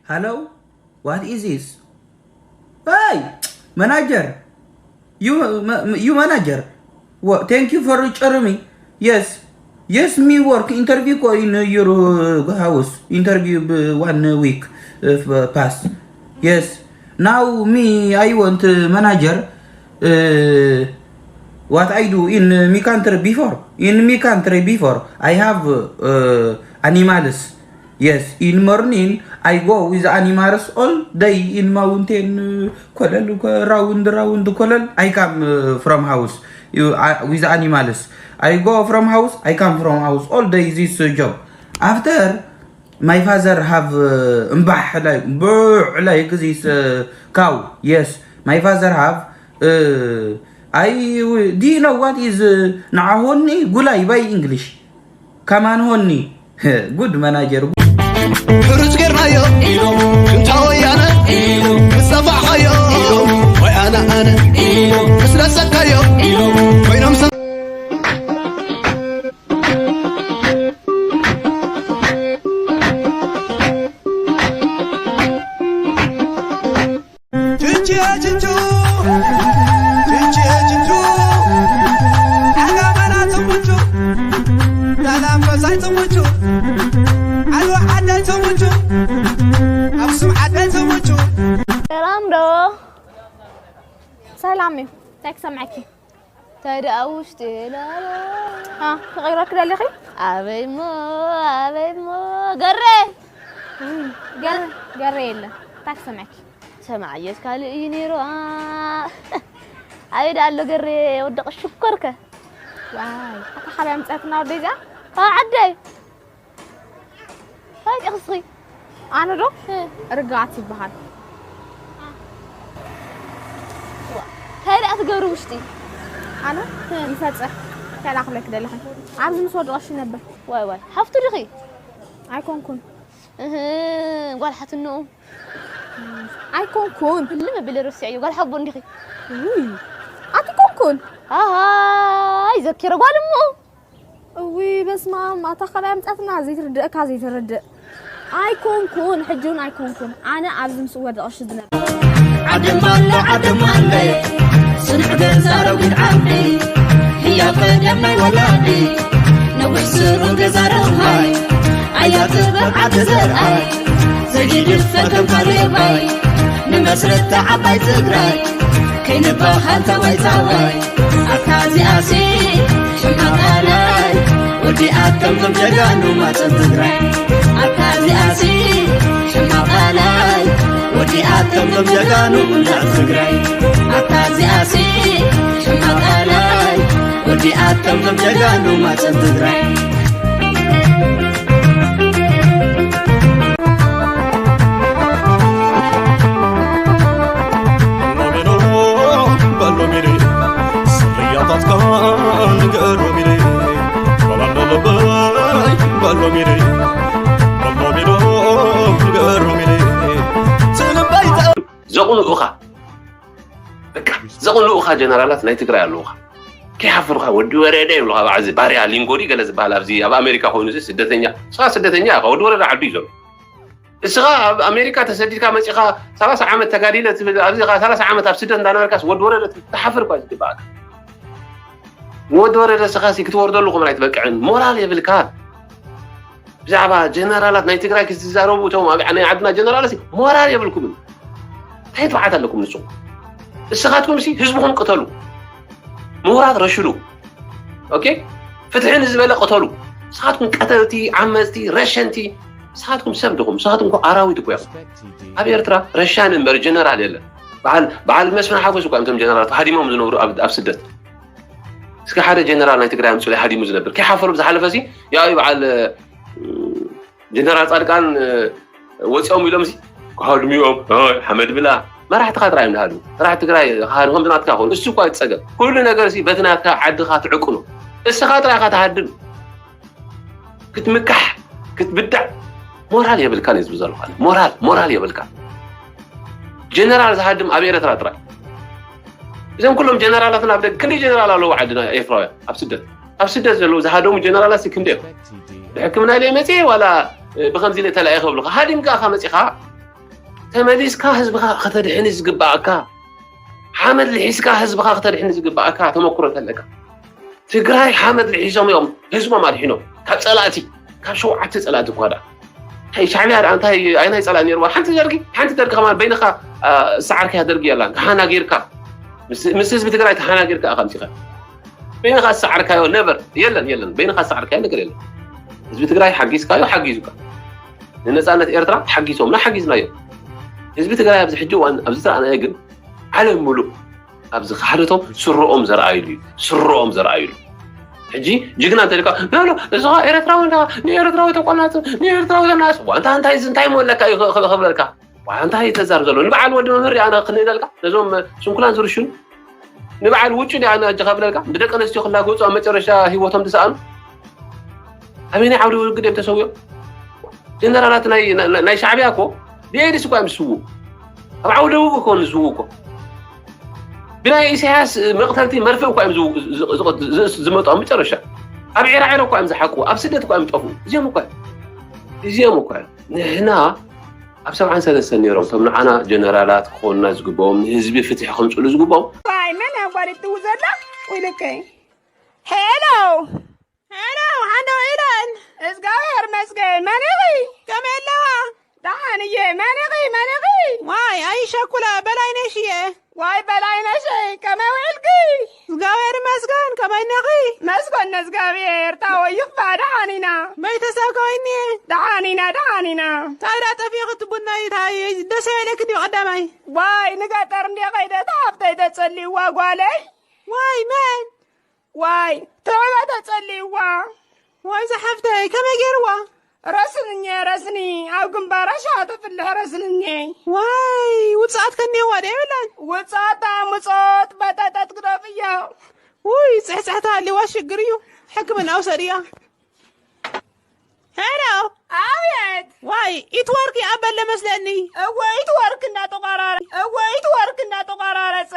Hello? What is this? Hey! Manager! You, ma- you manager? What? Thank you for ጭርሚ. Yes. Yes, me work interview እኮ in your uh, house. Interview ብ- one week uh, pass. Yes. Now me, I want uh, manager. Uh, what I do in uh, me country before. In me country before, I have uh, animals. Yes, in morning I go with animals all day in mountain. Uh, kolel ko- round round kolel. I come uh, from house you, uh, with animals. I go from house. I come from house all day. This uh, job. After my father have uh, እምባሕ like ብዕ like this uh, cow. Yes, my father have. Uh, I do you know what is uh, ንዓሆኒ ጉላይ by English? ከማን ሆኒ ጉድ መናጀር። ሕሩጭ ጌርናዮ ኢሎም፣ ክንታ ወያነ ኢሎም፣ ምስ ጠፋዕኻዮ ኢሎም፣ ወይ ኣነ ኣነ ኢሎም፣ ምስ ነጸግካዮ ኢሎም፣ ኮይኖም ሰብ ችቼ ችቹ፣ ችቼ ችቹ፣ ዓጋመና ትምቹ፣ ዛላምበሳይ ትምቹ፣ ዓድዋ ዓዳይ ትምቹ፣ ኣኽሱም ዓዳይ ትምቹ። ሰላም ዶ? ሰላም እዩ። እንታይ ክሰምዐኪ? እንታይ ደኣ ውሽጢ ላላ። አ፣ ክቕይረኪ ደሊኺ? ኣበይ እሞ፣ ኣበይ እሞ፣ ገሬ! እም፣ ገሬ፣ ገሬ የለ። እንታይ ክሰምዐኪ? ሰማዕየስ ካልእ እዩ ነይሩ። ኣ፣ ኣበይ ደኣ ኣሎ ገሬ ወደቐ ሽኮርከ? ዋይ፣ ኣታ ካበይ ኣምጻትና ወደይ እዚኣ? ኣ፣ ዓደይ። እንታይ ዲኺ እስኺ? ኣነ ዶ? እ። ርግኣት ይበሃል። ዋ፣ እንታይ ደኣ ትገብሪ ውሽጢ? ኣነ? እ። ይፈጽር። እንታይ ላኽለኪ ደለኺ? ኣብዚ ምስ ወድቐሽ ይነብር። ዋይ፣ ዋይ። ሓፍቱ ዲኺ? ኣይኮንኩን። እህ፣ ጓል ሓትኖኡ። ኣይኮንኩን። ህልም ኣቢለ ረሲዐዮ። ጓል ሓቦ እንዲኺ? ውይ፣ ኣይኮንኩን። ኣሃይ፣ ዘኪረ ጓል እሞ። እውይ በስመ ኣብ፣ ኣታ ካበይ ኣምጻትና? ዘይትርድእካ ዘይትርድእ። ኣይኮንኩን፣ ሕጂ እውን ኣይኮንኩን። ኣነ ኣብዚ ምስ ወደቕሽ ዝነብር። ዓደማለ ዓደማለ፣ ስኑዕ ገዛ ረጒድ ዓዲ፣ ህያብ ቀደም ናይ ወላዲ፣ ነዊሕ ስሩ ገዛ ረውሃይ፣ ኣያ ጥበብ ዓዲ ዘርኣይ፣ ዘይግድፍ ፈከም ካሌባይ፣ ንመስረት ዓባይ ትግራይ፣ ከይንበሃል ታዋይ ታዋይ። ኣታ እዚኣሲ ሕማቕ ኣላይ፣ ወዲኣቶም ከም ጀጋኑ ማፀን ትግራይ። ኣታ እዚኣሲ ሕማቕ ኣላይ፣ ወዲኣቶም ከም ጀጋኑ ምንዳእ ትግራይ። ኣታ እዚኣሲ ሕማቕ ኣላይ፣ ወዲኣቶም ከም ጀጋኑ ማፀን ትግራይ። ዘቕንኡኻ በቃ ዘቕንኡኻ ጀነራላት ናይ ትግራይ ኣለዉኻ። ከይሓፈሩኻ ወዲ ወረደ ይብሉኻ። ብዓዚ ባርያ ሊንጎዲ ገለ ዝበሃል ኣብዚ ኣብ ኣሜሪካ ኮይኑ እዚ ስደተኛ፣ ንስኻ ስደተኛ ኢኻ። ወዲ ወረደ ዓዱ እዩ ዘሎ። እስኻ ኣብ ኣሜሪካ ተሰዲድካ መጺኻ ሰላሳ ዓመት ተጋዲለ ትብል፣ ኣብዚ ኸኣ ሰላሳ ዓመት ኣብ ስደት እንዳነበርካስ ወዲ ወረደ ትብል፣ ትሓፍር እኳ ዝግባኣካ። ንወዲ ወረደ እስኻሲ ክትወርደሉ ከምኡ ኣይትበቅዕን። ሞራል የብልካ። ብዛዕባ ጀነራላት ናይ ትግራይ ክትዛረቡ እቶም ኣብ ናይ ዓድና ጀነራላት ሞራል የብልኩምን። እንታይ ትብዓት ኣለኩም ንስኹም? እስኻትኩም ሲ ህዝብኹም ቅተሉ፣ ምሁራት ረሽኑ፣ ኦኬ ፍትሒ ንዝበለ ቅተሉ። ንስኻትኩም ቀተልቲ፣ ዓመፅቲ፣ ረሸንቲ። ንስኻትኩም ሰብ ዲኹም? ንስኻትኩም እኮ ኣራዊት እኮ ኢኹም። ኣብ ኤርትራ ረሻን እምበር ጀነራል የለን። በዓል በዓል መስፍን ሓጎስ እኳ እዮም እቶም ጀነራላት ሃዲሞም ዝነብሩ ኣብ ኣብ ስደት። እስኪ ሓደ ጀነራል ናይ ትግራይ ኣምፅኡ ሃዲሙ ዝነብር ከይሓፈሩ ብዝሓለፈ ሲ ያው በዓል ጀነራል ፃድቃን ወፂኦም ኢሎም ሲ ክሃድሙ እዮም። ሓመድ ብላ። መራሕትኻ ጥራይ እዮም ዝሃድሙ። መራሕቲ ትግራይ ክሃድሙ ከምዚ ናትካ ክኾኑ እሱ እኳ ይፀገም። ኩሉ ነገር ሲ በቲ ናትካ ዓድኻ ትዕቅኖ። እስኻ ጥራይ ኢኻ ትሃድም። ክትምካሕ ክትብዳዕ ሞራል የብልካን እዩ ዝብል ዘለኹ። ሞራል ሞራል የብልካ። ጀነራል ዝሃድም ኣብ ኤረትራ ጥራይ። እዞም ኩሎም ጀነራላትና ኣብ ደገ ክንደይ ጀነራል ኣለዉ ዓድና ኤርትራውያን ኣብ ስደት ኣብ ስደት ዘለዉ ዝሃደሙ ጀነራላት ክንደይ እዮም? ብሕክምና ኢለ መፅየ ዋላ ብከምዚ ኢለ ተላኢኸ ይብሉኻ። ሃዲምካ ኢኻ መፂኻ። ተመሊስካ ህዝብኻ ከተድሕን ዝግባኣካ፣ ሓመድ ልሒስካ ህዝብኻ ከተድሕን ዝግባኣካ ተመክሮ ተለካ። ትግራይ ሓመድ ልሒሶም እዮም ህዝቦም ኣድሒኖም ካብ ፀላእቲ፣ ካብ ሸውዓተ ፀላእቲ እኳ ደኣ። እንታይ ሻዕብያ ደኣ እንታይ ኣይናይ ፀላእ ነይርዋ? ሓንቲ ደርጊ፣ ሓንቲ ደርጊ ከማን በይንኻ፣ አ፣ ዝሰዓርካያ ደርጊ የላን። ተሓናጊርካ ምስ፣ ምስ ህዝቢ ትግራይ ተሓናጊርካ ኢኻ ኣምፂኻ። በይንኻ ዝሰዓርካዮ ነበር የለን፣ የለን። በይንኻ ዝሰዓርካዮ ነገር የለን። ህዝቢ ትግራይ ሓጊዝካዮ፣ ሓጊዙካ። ንነፃነት ኤርትራ ሓጊዞምና፣ ሓጊዝናዮ። ህዝቢ ትግራይ ኣብዚ ሕጂ እዋን ኣብዚ ዝረኣናዮ ግን ዓለም ሙሉእ ኣብዚ ክሓደቶም ስረኦም ዘርኣይሉ እዩ። ስረኦም ዘርኣይሉ። ሕጂ ጅግና እንተልካ፣ ኖ፣ ኖ፣ እዚ ኸኣ ኤርትራዊ እንዳ፣ ንኤርትራዊ ተቆናጽ፣ ንኤርትራዊ ተናጽ። ዋ፣ እንታ እንታይ፣ እንታይ መለካ እዩ ኽ-፣ ኽ-፣ ክብለልካ? ዋ፣ እንታይ እዩ ተዛርብ ዘሎ? ንበዓል ወዲ መምህር ኣነ ክንእለልካ፣ ነዞም ስንኩላን ዝርሽኑ፣ ንበዓል ውጩ ዲኣ ኣነ ሕጂ ከብለልካ፣ ብደቂ ኣንስትዮ ክላገጹ ኣብ መጨረሻ ህይወቶም ዝሰኣኑ፣ ኣበየናይ ዓውደ ውግእ እዮም ተሰዊኦም? ጀነራላት ናይ፣ ናይ፣ ናይ ሻዕብያ እኮ ብኤድስ እኮ እዮም ዝስውኡ። ኣብ ዓውደ ውግእ እኮ እዮም ዝስውኡ እኮ። ብናይ ኢሳያስ መቕተልቲ መርፍእ እኮ እዮም ዝው-፣ ዝ-፣ ዝ-፣ ዝ-፣ ዝመጡ ኣብ መጨረሻ። ኣብ ዒራዒሮ እኮ እዮም ዝሓቁ፣ ኣብ ስደት እኮ እዮም ዝጠፍኡ። እዚኦም እኮ እዮም። እዚኦም እኮ እዮም። ንሕና ኣብ ሰብዓን ሰለስተን ነይሮም፣ እቶም ንዓና ጀነራላት ክኾኑና ዝግብኦም፣ ንህዝቢ ፍትሒ ከምፅእሉ ዝግብኦም። ዋይ፣ መን ኣንጓሊት ትው ዘላ? ኢልከይ። ሄሎ። ሄሎ፣ ሓንዶ ኢለን። እግዚኣብሔር ይመስገን። መን ኢኺ? ከመይ ኣለዋ? ደሓን እየ። መን ኢኺ? መን ኢኺ? ዋይ፣ ኣይሸኩላ፣ በላይነሽ እየ። ዋይ በላይነሸይ፣ ከመይ ውዒልኪ? እግዚኣብሔር ይመስገን፣ ከመይ እኒኺ? መስገን ንእግዚኣብሔር፣ ታወይ ይኽፋ፣ ደሓን ኢና። ቤተሰብ ከመይ እኒኤ? ደሓን ኢና፣ ደሓን ኢና። እንታይ ደኣ ጠፊእኺ እቲ ቡናይ፣ እንታይ ደስ ኣይበለኪ ድዩ ቀዳማይ? ዋይ፣ ንገጠር እንድየ ከይደ፣ እታ ሓፍተይ ተጸልይዋ ጓለይ። ዋይ፣ መን? ዋይ፣ ትዕበ ተጸልይዋ። ዋይ፣ ዝሓፍተይ፣ ከመይ ገይርዋ? ረስንኘ፣ ረስኒ፣ ኣብ ግንባራ ሸዋ ተፍልሕ ረስንኘ። ዋይ፣ ውጽኣት ከኒየዋ ዶ የብላን? ውጽኣት ደኣ ምጾት፣ በጠጠት ግደፍዮ። ውይ፣ ጽሕጽሕቲ ሃልይዋ ሽግር እዩ። ሕክምና ውሰድያ። ሄሎ። ኣቤት። ዋይ፣ ኢትወርክ ይኣበለ መስለኒ። እወ፣ ኢትወርክ እንዳተቋራረ-፣ እወ፣ ኢትወርክ እንዳተቋራረጸ።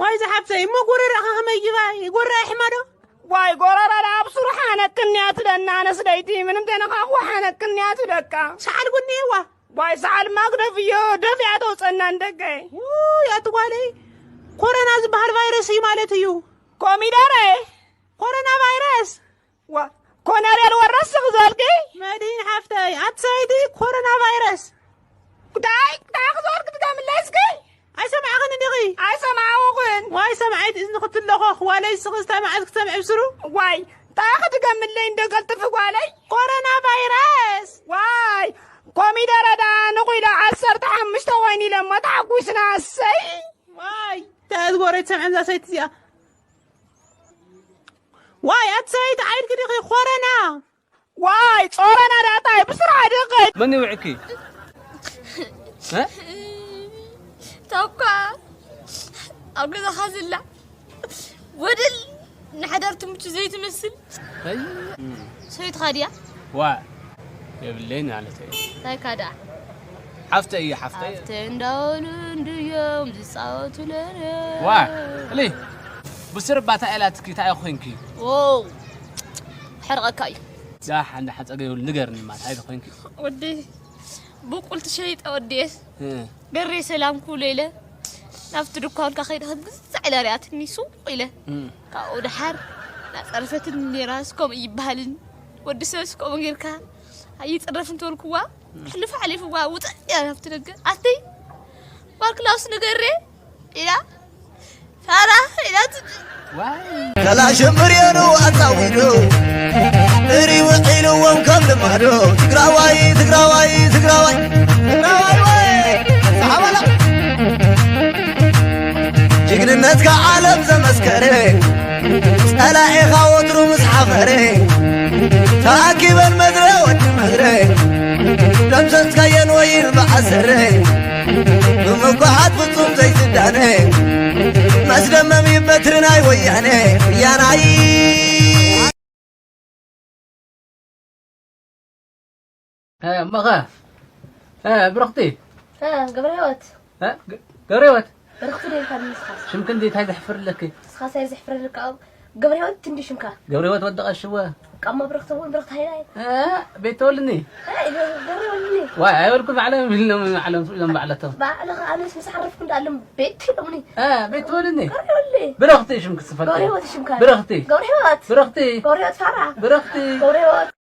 ዋይ፣ ዝሓፍተይ፣ እሞ ጎረራኻ ከመይ ይባይ? ጎረራ ይሕማ ዶ? ዋይ፣ ጎረራ ደኣ ኣብ ሱሩ ሓነክንያ ትለና፣ ኣነስ ለይቲ ምንም ዘይነኻኽዎ ሓነክንያ ትለካ። ሰዓል ጉንየዋ። ዋይ፣ ሰዓል ማግደፍዮ፣ ደፊኣ ተውፀና ንደገ። ውይ፣ ኣቲ ጓለይ፣ ኮረና ዝበሃል ቫይረስ እዩ ማለት እዩ። ኮሚደረ። ኮረና ቫይረስ። ዋ፣ ኮነሬል ወረስ ክዞልኪ? መድሂን ሓፍተይ፣ ኣቲ ሰበይቲ ኮሮና ቫይረስ። እንታይ፣ እንታይ ክዞልኪ ትደምለይ እስኪ? ኣይሰማዕኽን ዲኺ? ኣይሰማዕኹን። ዋይ ሰማዒት እዝኒ ክትለኾኽ፣ ዋለይ ስኺ እንታይ መዓት ክትሰምዒ ብስሩ? ዋይ፣ እንታይ ክትገምለይ እንደ ገልጥፊ ጓለይ? ኮሮና ቫይረስ። ዋይ፣ ኮሚደረ ደኣ ንኺሎ ዓሰርተ ሓሙሽተ ኮይኑ ኢሎሞ ተሓጒስና፣ እሰይ። ዋይ፣ እንታይ ዝጎረች ሰምዐን እዛ ሰይቲ እዚኣ። ዋይ ኣቲ ሰበይቲ ዓይድኪ ዲኺ ኮረና? ዋይ ጾረና ዳታይ ብስራሕ ድኺ? መን ይውዕኪ? እ? ታኳ ኣብ ገዛኻ ዝላ ወድል ንሓዳር ትምቹ ዘይትመስል። ኣይ። ሰበይትኻ ድያ? ዋ የብለይን ማለት እዩ። እንታይ ካዳ? ሓፍተይ እየ፣ ሓፍተይ። ሓፍተይ እንዳበሉ እንድዮም ዝፃወቱ ለለ። ዋ፣ እሊ፣ ብስርባታ ኢላትኪ፣ እንታይ ኮይንኪ? ዎው፣ ሕርቐካ እዩ። ዳሕ፣ እንዳ ሓፀገ ይብል፣ ንገርኒ፣ ማ፣ እንታይ ኮይንኪ? ወዲ፣ ብቁልቲ ሸይጠ ወዲየ። እ። በሬ ሰላም ኩሉ ኢለ፣ ናብቲ ድኳንካ ከይደ፣ ክግዛዕ ኢለ ሪኣትኒ፣ ሱቕ ኢለ። እ። ካብኡ ደሓር፣ ናፀረፈትኒ ነይራ፣ እስከምኡ ይበሃልን፣ ወዲ ሰብስ ከምኡ ጌርካ ኣይፅረፍን ተበልኩዋ፣ ሕልፍ ሓሊፍዋ ውፅእ ኢላ ናብቲ ደገ። ኣተይ ጓል ክላውስ ንገሬ ኢላ ፋራ ኢላትኒ። ከላሽን ብሬኑ ኣጻዊዱ እሪ ውዒልዎም ከም ልማዱ ትግራዋይ ትግራዋይ ትግራዋይ ትግራዋይ ወይ ሰሓባላ ጅግንነትካ ዓለም ዘመስከረ ጸላኢኻ ወትሩ ምስ ሓፈረ ተኣኪበን መድረ ወዲ መድረ ደምሰስካየን ወይን ብዓሰረ ብምጉዓት ፍጹም ዘይትዳነ መስደመሚ በትሪ ናይ ወያነ ወያናይ እ፣ እሞኸ? እ፣ ብርኽቲ? እ፣ ገብረህይወት። እ፣ ገ-፣ ገብረህይወት? ብርኽቲ ዶ ኢልካ ንስኻስ? ሽምኪ እንዲ እንታይ ዘሕፍር ኣለኪ? ንስኻስ ኣይ ዘሕፍረልካ ኣብ ገብረህይወት እንዲ ሽምካ። ገብረህይወት ወዲ ቀሽወ። ቃማ ብረኽቲ እውን ብረኽቲ ሃይላይ ቤት ተወልኒ ገረወልኒ ዋይ ኣይበልኩ ባዕሎም ኢሎም ባዕሎም ስኢሎም ባዕለቶም ባዕልኻ ኣነስ ምስ ዓረፍኩ እንዳኣሎም ቤት ኢሎምኒ ቤት ተወልኒ ገረወልኒ ብረኽቲ ሽም ክትስፈል ገብረ ህይወት ሽምካ ብረኽቲ ገብረ ህይወት ብረኽቲ ገብረ ህይወት ፋራ ብረኽቲ ገብረ ህይወት